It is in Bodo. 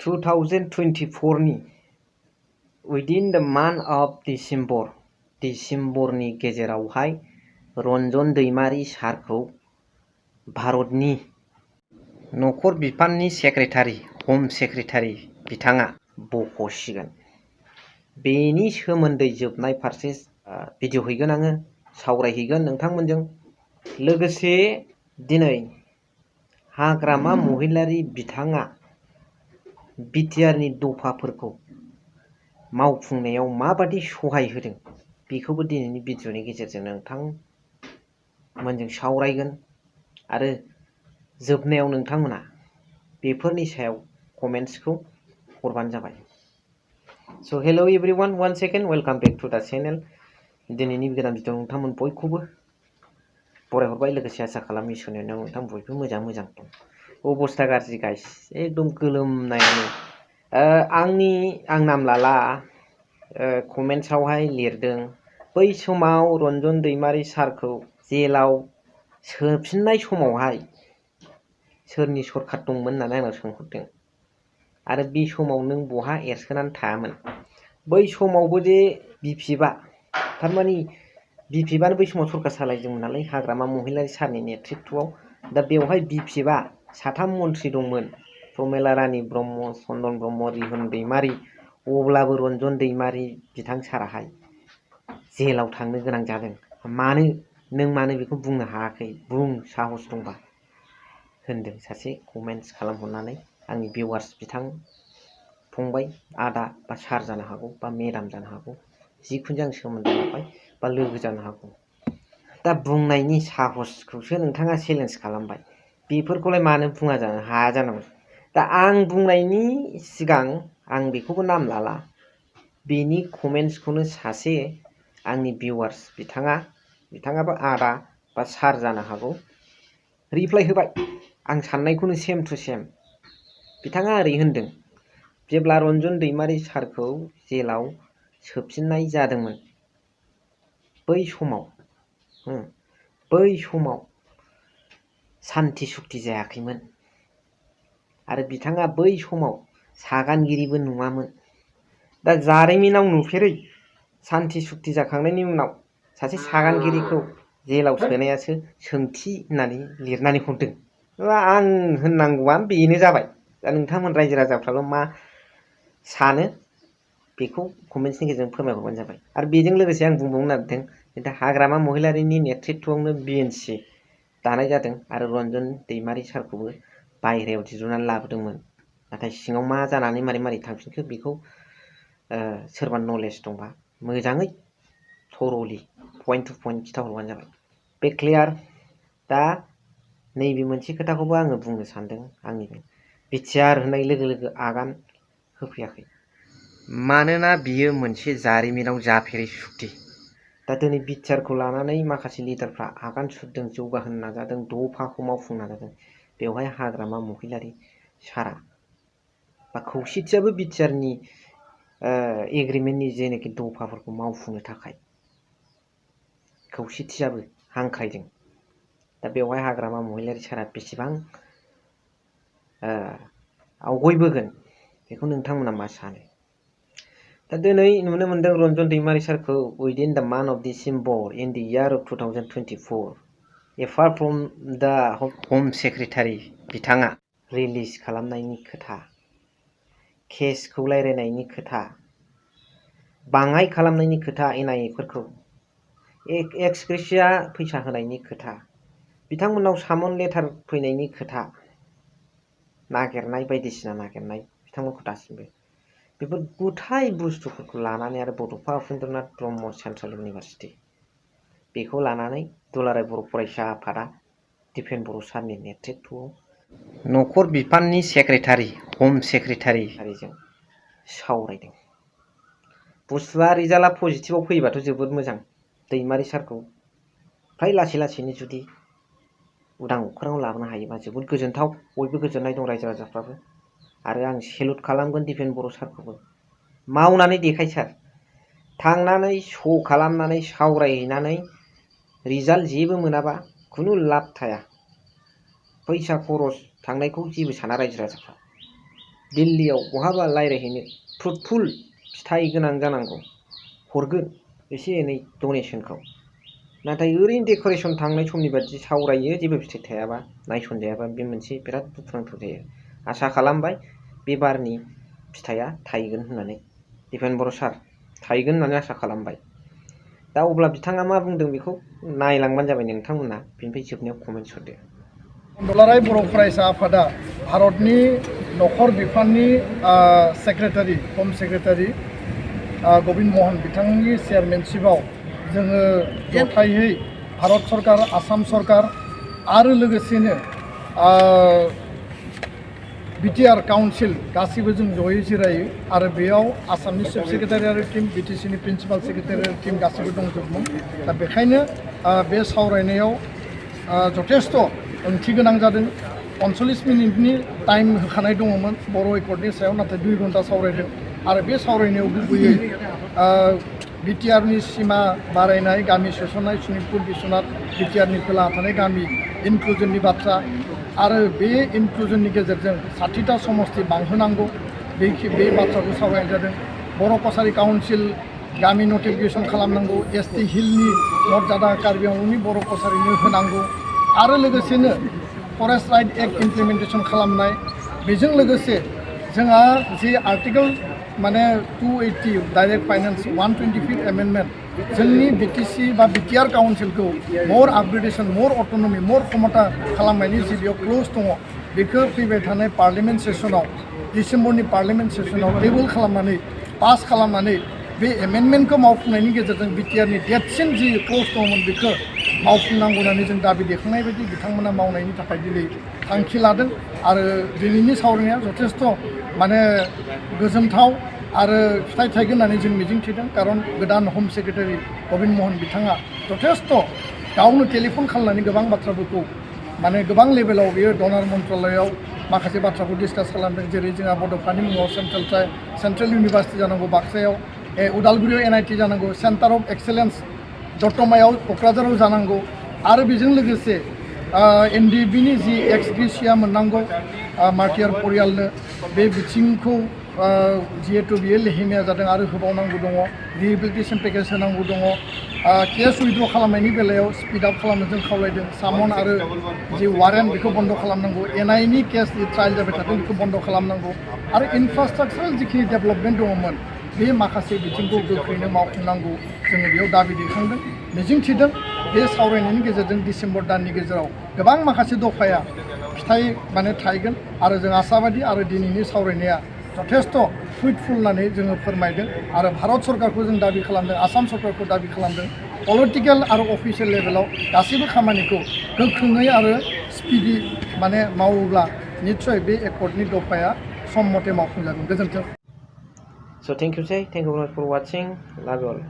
2024 नि within the month of डिसेम्बरनि गेजेरावहाय रन्जन दैमारी सारखौ भारतनि नखर बिफाननि सेक्रेटारि हम सेक्रेटारि बिथाङा बख'सिगोन। बेनि सोमोन्दै जोबनाय फारसे भिडिअ हैगोन आङो, सावरायहैगोन नोंथांमोनजों। लोगोसे दिनै हाग्रामा महिलारि बिथाङा बिटिआरनि दफाफोरखौ मावफुंनायाव माबादि सहाय होदों बेखौबो दिनैनि भिडिअनि गेजेरजों नोंथांमोनजों सावरायगोन आरो जोबनायाव नोंथांमोना बेफोरनि सायाव कमेन्ट्सखौ हरबानो जाबाय। स' hello everyone, one second, welcome back to दा चेनेल। दिनैनि गोदान भिडिअ नोंथांमोन बयखौबो बरायहरबाय। लोगोसे आसा खालामो इसोरनि अननायाव नोंथां बयबो मोजां दं। अबस्था गाज्रि गाइस, एकदम गोलोमनायानो। आं नाम लाला, कमेन्ट्सआवहाय लिरदों बै समाव रन्जन दैमारी सारखौ जेलाव सोफिननाय समावहाय सोरनि सरखार दंमोन होननानै आंनाव सोंहरदों आरो बे समाव नों बहा एरसोनानै थायामोन। बै समावबो जे बिपिएफआ, थारमानि बिपिएफआनो बै समाव सरखार सालायदोंमोन नालाय हाग्रामा महिलारि सारनि नेतृत्वआव। दा बेवहाय बिपिएफआ 3 मन्थ्रि दंमोन, प्रमेला रानी ब्रह्म, चन्दन ब्रह्म, रिहोन दैमारी। अब्लाबो रन्जन दैमारी बिथां साराहाय जेलाव थांनो गोनां जादों। नों मानो बेखौ बुंनो हायाखै? बुं, साहस दंबा होनदों सासे कमेन्ट्स खालामहरनानै। आंनि भिउवार्स बिथां फंबाय, आदा बा सार जानो हागौ बा मेडाम जानो हागौ, जिखुनु आं सोमोन्दो लाबाय बा लोगो जानो हागौ। दा बुंनायनि साहसखौसो नोंथाङा चेलेन्ज खालामबाय, बेफोरखौलाय मानो बुङा जानो हाया जानांगौ। दा आं बुंनायनि सिगां आं बेखौबो नाम लाला, बेनि कमेन्ट्सखौनो सासे आंनि भिउवार्स बिथाङाबो आदा बा सार जानो हागौ, रिप्लाइ होबाय। आं साननायखौनो सेम टु सेम। बिथाङा ओरै होनदों, जेब्ला रन्जन दैमारी सारखौ जेलाव सोफिननाय जादोंमोन बै समाव सान्थि सुक्ति जायाखैमोन आरो बिथाङा बै समाव सागानगिरिबो नङामोन। दा जारिमिनाव नुफेरै सान्थि सुक्ति जाखांनायनि उनाव सासे सागानगिरिखौ जेलाव सोनायासो सोंथि होननानै लिरनानै हरदों। आं होननांगौआ बेनो जाबाय। दा नोंथांमोन रायजो राजाफ्राबो मा सानो बेखौ कमेन्ट्सनि गेजेरजों फोरमायहरबानो जाबाय। आरो बेजों लोगोसे आं बुंबावनो नागिरदों, दा हाग्रामा महिलारिनि नेतृत्वआवनो बिएनसि दानाय जादों आरो रन्जन दैमारी सारखौबो बायहेरायाव दिरुननानै लाबोदोंमोन। नाथाय सिङाव मा जानानै मारै थांफिनखो बेखौ सोरबा नलेज दंबा मोजाङै थरलि पइन्ट टु पइन्ट खिथाहरबानो जाबाय। बे क्लियार। दा नैबे मोनसे खोथाखौबो आङो बुंनो सानदों। आंनि बिटिआर होननाय लोगो लोगो आगान होफैयाखै, मानोना बियो मोनसे जारिमिनाव जाफेरै सुक्ति। दा दिनै बिटिआरखौ लानानै माखासे लिडारफ्रा आगान सुरदों, जौगाहोनो नाजादों, दफाखौ मावफुंनो नाजादों। बेवहाय हाग्रामा महिलारि सारा बा खौसेथियाबो बिटिआरनि एग्रिमेन्टनि जेनाखि दफाफोरखौ मावफुंनो थाखाय खौसेथियाबो हांख्रायदों। दा बेवहाय हाग्रामा महिलारि सारा बेसेबां आवगायबोगोन बेखौ नोंथांमोना मा सानो? दा दिनै नुनो मोनदों रन्जन दैमारी सारखौ उइदिन द month of December in the year of 2024 apart from द हम सेक्रेटारि बिथाङा रिलिज खालामनायनि खोथा, केसखौ रायलायनायनि खोथा, बाङाइ खालामनायनि खोथा, एनआइएफोरखौ एक्सग्रेसिया फैसा होनायनि खोथा, बिथांमोननाव सामन लेटार फैनायनि खोथा, नागिरनाय बायदिसिना नागिरनाय बिथांमोनखौ दासिमबो बेफोर गुथाय बुस्थुफोरखौ लानानै आरो बड'फा उपेन्द्रनाथ ब्रह्म सेन्ट्रेल इउनिभारसिटि बेखौ लानानै दुलाराय बर' फरायसा आफादा दिपेन बर' सारनि नेतृत्वआव नखर बिफाननि सेक्रेटारि हम सेक्रेटारिजों सावरायदों। बुस्थुआ रिजाल्टआ पजिटिभआव फैयोबाथ' जोबोद मोजां। दैमारी सारखौ फ्राय लासैनो जुदि उदां अख्राङाव लाबोनो हायोबा जोबोद गोजोनथाव। बयबो गोजोननाय दं, रायजो राजाफ्राबो। आरो आं सेलुट खालामगोन दिपेन बर' सारखौबो। मावनानै देखाय सार, थांनानै श' खालामनानै सावरायहैनानै रिजाल्ट जेबो मोनाबा खुनु लाब थाया। फैसा खरस थांनायखौ जेबो साना रायजो राजाफ्रा। दिल्लीयाव बहाबा रायज्लायहैनो फ्रुटफुल फिथाइ गोनां जानांगौ हरगोन एसे एनै डनेसनखौ नाथाय ओरैनो डेक'रेसन थांनाय समनि बादि सावरायो जेबो फिथाइ थायाबा नायसनजायाबा बे मोनसे बिराद दुखुनांथाव जायो आसा खालामबाय बे बारनि फिथाइया थायगोन होननानै दिपेन बर' सार थायगोन होननानै आसा खालामबाय दा अब्ला बिथाङा मा बुंदों बेखौ नायलांबानो जाबाय नोंथांमोना बिनिफ्राय जोबनायाव कमेन्ट्स हरदो दुलाराय बर' फरायसा आफादा भारतनि नखर बिफाननि सेक्रेटारि हम सेक्रेटारि गबिन मोहन बिथांनि चेयारमेनशिपआव जोङो जथायै भारत सरकार आसाम सरकार आरो लोगोसेनो बिटिआर काउन्सिल गासिबो जों जयै जिरायो आरो बेयाव आसामनि चिफ सेक्रेटारि आरो टीम बिटिसिनि प्रिन्सिपाल सेक्रेटारि आरो टीम गासिबो दंजोबमोन दा बेखायनो बे सावरायनायाव जथेस्थ' ओंथि गोनां जादों 45 मिनिटनि टाइम होखानाय दङमोन बर' एकर्डनि सायाव नाथाय 2 घन्टा सावरायदों आरो बे सावरायनायाव गुबैयै बिटिआरनि सिमा बारायनाय गामि सोसननाय सनितपुर बिश्वनाथ बिटिआरनि खोलाहा थानाय गामि इनक्लुजननि बाथ्रा आरो बे इनक्लुजननि गेजेरजों 60टा समस्ति बांहोनांगौ बे बाथ्राखौ सावरायनाय जादों बर' कसारि काउन्सिल गामि नटिफिकेसन खालामनांगौ एसटि हिलनि मर्यादा कार्बि आंलंनि बर' कसारिनो होनांगौ आरो लोगोसेनो फरेस्ट राइट एक्ट इमप्लिमेन्टेसन खालामनाय बेजों लोगोसे जोंहा जि आर्टिकल माने 280 डाइरेक्ट फाइनेन्स 125 एमेन्डमेन्ट जोंनि बिटिसि बा बिटिआर काउन्सिलखौ मोर आपग्रेडेसन मोर अट'नमि मोर क्षमता खालामनायनि जि बेयाव क्ल'ज दङ बेखौ फैबाय थानाय पार्लियामेन्ट सेसनाव डिसेम्बरनि पार्लियामेन्ट सेसनाव टेबोल खालामनानै पास खालामनानै बे एमेन्डमेन्टखौ मावफुंनायनि गेजेरजों बिटिआरनि देरसिन जि क्ल'ज दङमोन बेखौ मावफुंनांगौ होननानै जों दाबि दैखांनाय बायदि बिथांमोना मावनायनि थाखाय दिनै थांखि लादों आरो दिनैनि सावरायनाया जथेस्थ' माने गोजोनथाव आरो फिथाइ थायगोन होननानै जों मिजिंथिदों खारन गोदान हम सेक्रेटारि गबिन मोहन बिथाङा जथेस्थ' गावनो टेलिफन खालामनानै गोबां बाथ्राफोरखौ माने गोबां लेभेलाव बेयो डनार मन्त्रालयाव माखासे बाथ्राखौ डिसकास खालामदों जेरै जोंहा बड'फानि मुङाव सेन्ट्रेल इउनिभार्सिटि जानांगौ बाक्सायाव उदालगुरियाव एनआइटि जानांगौ सेन्टार अफ एक्सेलेन्स दतमायाव क'क्राझाराव जानांगौ आरो बेजों लोगोसे एनडिबिनि जि एक्स ग्रेसिया मोननांगौ मार्टियार परियालनो बे बिथिंखौ जिहेतु बियो लेहेमिया जादों आरो होबावनांगौ दङ रिहेबिलिटेसन पेकेज होनांगौ दङ केस उइद्र' खालामनायनि बेलायाव स्पिड आप खालामनो जों खावलायदों सामन आरो जि वारेन्ट बेखौ बन्द' खालामनांगौ एनआइनि केस जि ट्रायल जाबाय थादों बेखौ बन्द' खालामनांगौ आरो इनफ्रास्ट्राक्चारेल जिखिनि डेभेलपमेन्ट दङमोन बे माखासे बिथिंखौ गोख्रैनो मावफुंनांगौ जोङो बेयाव दाबि दैखांदों मिजिंथिदों बे सावरायनायनि गेजेरजों डिसेम्बर दाननि गेजेराव गोबां माखासे दफाया फिथाइ माने थायगोन आरो जों आसाबादि आरो दिनैनि सावरायनाया जथेस्थ' फ्रुइटफुल होननानै जोङो फोरमायदों आरो भारत सरकारखौ जों दाबि खालामदों आसाम सरकारखौ दाबि खालामदों पलिटिकेल आरो अफिसियेल लेभेलाव गासैबो खामानिखौ गोख्रोङै आरो स्पिडि माने मावोब्ला निस्सय बे एकर्डनि दफाया सम मथे मावफुंजागोन गोजोन्थों So thank you very much for watching. Love you all.